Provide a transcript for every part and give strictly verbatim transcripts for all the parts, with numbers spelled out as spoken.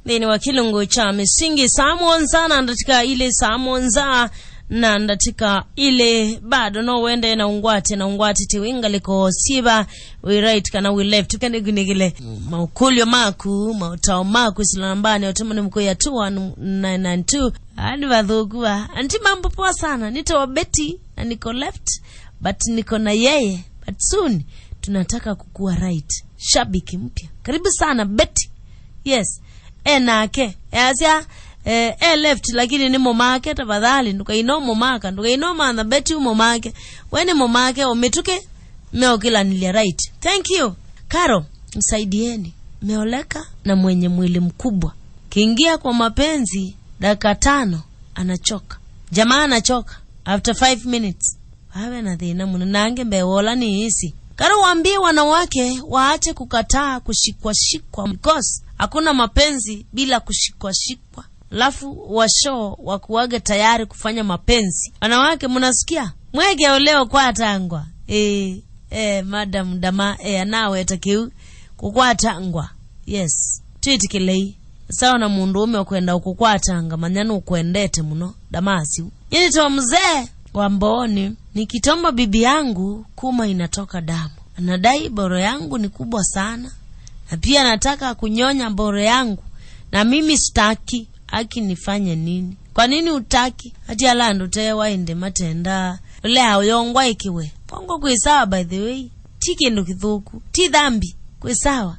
Nthĩnĩ wa kĩlungu kya mĩsingi, saa mũonza na ndatĩka ilĩ, saa mũonza na ndatĩka ilĩ, bado no wende na ũngwate na ũngwatĩte wĩ ngalĩko syĩva, wĩ right kana wĩ left. Ũkende kunĩkĩle maũkũlyo maku, maũtao maku, sila nambani, ũtũmane mũkũya two one nine nine two. Ani vathũku va. Anti mambo poa sana. Nitawa Betty na niko left, but niko na yeye. But soon, tunataka kukua right. Shabiki mpya. Karibu sana, Betty. Yes. E nake. E asya, eh, e left, lakini nĩ mũmake, tafadhali. Ndũkaino mũmaka. Ndũkaino mantha Betty ũ mũmake. We nĩ mũmake, o mĩtũkĩ, meũkĩlanĩlya right. Thank you. Karo, msaidieni. Meoleka na mwenye mwili mkubwa. Kiingia kwa mapenzi, dakika tano, anachoka. Jamaa anachoka after five minutes. Wawe na thĩna mũno. Nange mbee wola nĩ ĩsi. Karo, waambie wanawake waache kukataa kushikwashikwa, because hakuna mapenzi bila kushikwashikwa. Alafu washo wakuwage tayari kufanya mapenzi. Wanawake, mnasikia? Mweke uleo kwatangwa. Eh, eh, madam Dama, eh, anaweta kĩu. Kukwatangwa. Yes. Twĩtĩkĩlei. Sawa na mũndũ ũme ũkwenda ũkũkwatanga, manya nũkwendete mũno. Damasi. Nyie nĩtawa mzee wa Mbooni. Nikitomba bibi yangu, kuma inatoka damu. Anadai boro yangu ni kubwa sana. Na pia anataka kunyonya boro yangu. Na mimi sitaki. Aki nifanye nini? Kwa nini utaki? Ati ala andũ te waende matenda. Ule ayongwa ikiwe. Kwongwa kwĩ sawa, by the way. Ti kĩndũ kĩthũku. Ti dhambi. Kwĩ sawa.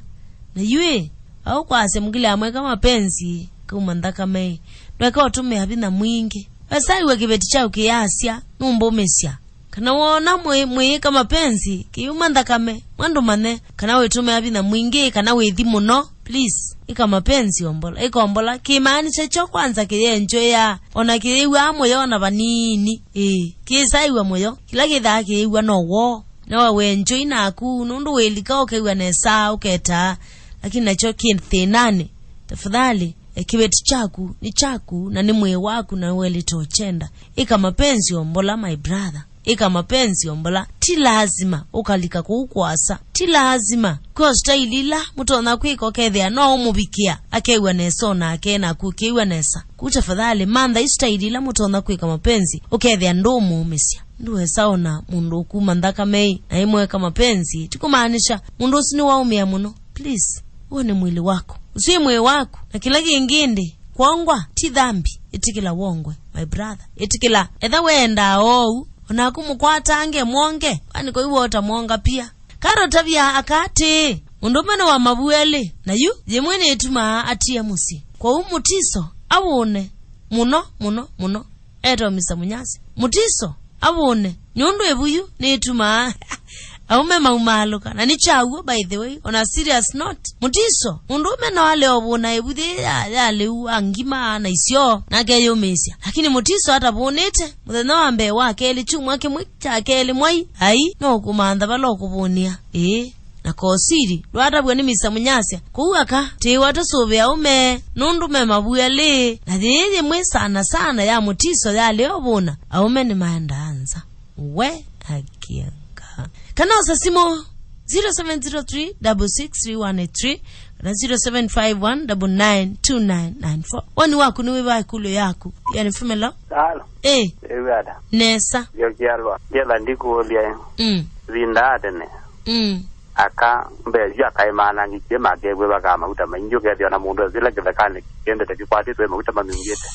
Na yue, au kwasya mũkili amweka mapenzi, kauma nthakame. Ndweka ũtũmĩa vinya mwingĩ. Wesaiwe kĩveti kyaku kĩyasya, nũmbũmĩsya. Kana woona mwĩ-, mwĩĩka mapenzi, kĩyuma nthakame, mwa ndũmanye, kana wĩtũmĩa vinya mwingĩ, kana wĩthi mũno, please, ĩka mapenzi ombola. Ĩka ombola, kĩmaanisha kyo kwanza kĩyenjwĩa, ona kĩyĩw'aa mũyo ona vanini. Ĩĩ, kĩsaiwa mũyo, kĩla kĩthaa kĩyĩw'a no woo. No wenjwĩ naku, nũndũ wĩlika ũkew'a nesa, ũketaa, lakini nakyo kĩ thĩnanĩ. Tafadhali, e, kĩveti kyaku nĩ kyaku, na nĩ mwĩĩ waku, na welĩte ũkyenda. Ĩka mapenzi ombola, my brother. Ĩka mapenzi ombola. Ti lazima ũkalika kũu kũasa. Ti lazima. Kwĩ ũstaili ila mũtonya kwĩka ũkethĩa no ũmũvikĩa, akew'a nesa o nake, naku ũkew'a nesa. Ku tafadhali, mantha istaili ila mũtonya kwĩka mapenzi, ũkethĩa ndũmũũmĩsya. Ndũesa ona mũndũ ũkuma nthakamei, na ĩmweka mapenzi, ti kũmaanisha mũndũ ũsu nĩwaũmĩa mũno. Please, huo nĩ mwĩlĩ wako. Ũsu nĩ mwĩĩ waku. Na kĩla kĩngĩ ndĩ, kwongwa ti dhambi. Ĩtĩkĩla wongwe, my brother. Ĩtĩkĩla. Etha wendaa oou, onaku mũkwatange, mwonge. Kwani kwa iwe ũtamwonga pia? Karo tavya aka atĩĩ, mũndũũme nĩ wa mavu elĩ, na yu yĩmwe nĩtumaa atie mũsyĩ. Kwoou Mũtiso avũne mũno, mũno, mũno. Etwa Mister Munyasi. Mũtiso avũne, nũndũ ĩvu yu nĩtumaa aũme maumaalũka, na nĩ kyaw'o, by the way, on a serious note. Mũtiso, mũndũũme no ale ovũna ĩvu yĩ ya, ya lĩu, angima na isyo, na akeyũmĩĩsya. Lakini Mũtiso atavũnĩte, mũthenya wa mbee, wa kelĩ, kyumwa kĩmwe kya kelĩ, mwai, ai, no kũmantha vala ũkũvũnĩa. Ĩĩ. Na kosili, ndwatavw'a nĩ Mister Munyasya. Kũu aka, tĩĩwa tũsũvĩa aũme, nũndũ me mavu elĩ, na yĩĩ yĩmwe sana sana ya Mũtiso yalĩ ovũna, aũme nĩmaendaa nza. We akianga. Kana osa simũ, zero seven zero three double six three one eight three, kana zero seven five one double nine two nine nine four. Woni waku nĩ wĩva ĩkũlyo yaku? Yani femelo? Halo. Eh. Ewe ada. Nesa. Yo kialwa. Yela ndikuulia. Mm. Vinda atene. Mm. Aka mbee yu akaĩmaanangĩkie makew'e vakaa mauta maingĩ, ũkethĩa na mũndũ esĩla kĩthekanĩ kĩendete kĩkwatĩtwe mauta manungĩte.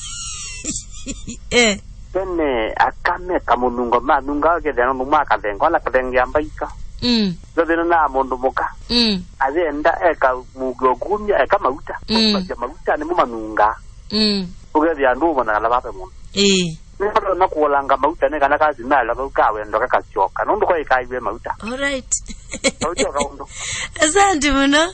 Eh. Tene aka me kamũnungo manunga, ũkethĩa nũndũ mwa kathenga, ala kathengea mbaika. Mm. Yo thĩna na mũndũ mũka. Mm. Ayenda eka mũngĩ ũkumya, eka mauta. Mm. Ũkumasya mauta nĩmo manungaa. Mm. Ũkethĩa andũ ũmona kana vape mũndũ. Ĩĩ. Nĩmatona kũolanga mauta nĩ kana kasimela kau ka wendo kakasyoka. Nũndũ kwa ĩkaiwe mauta. All right. Kaũtyoka ũndũ. Asante mũno.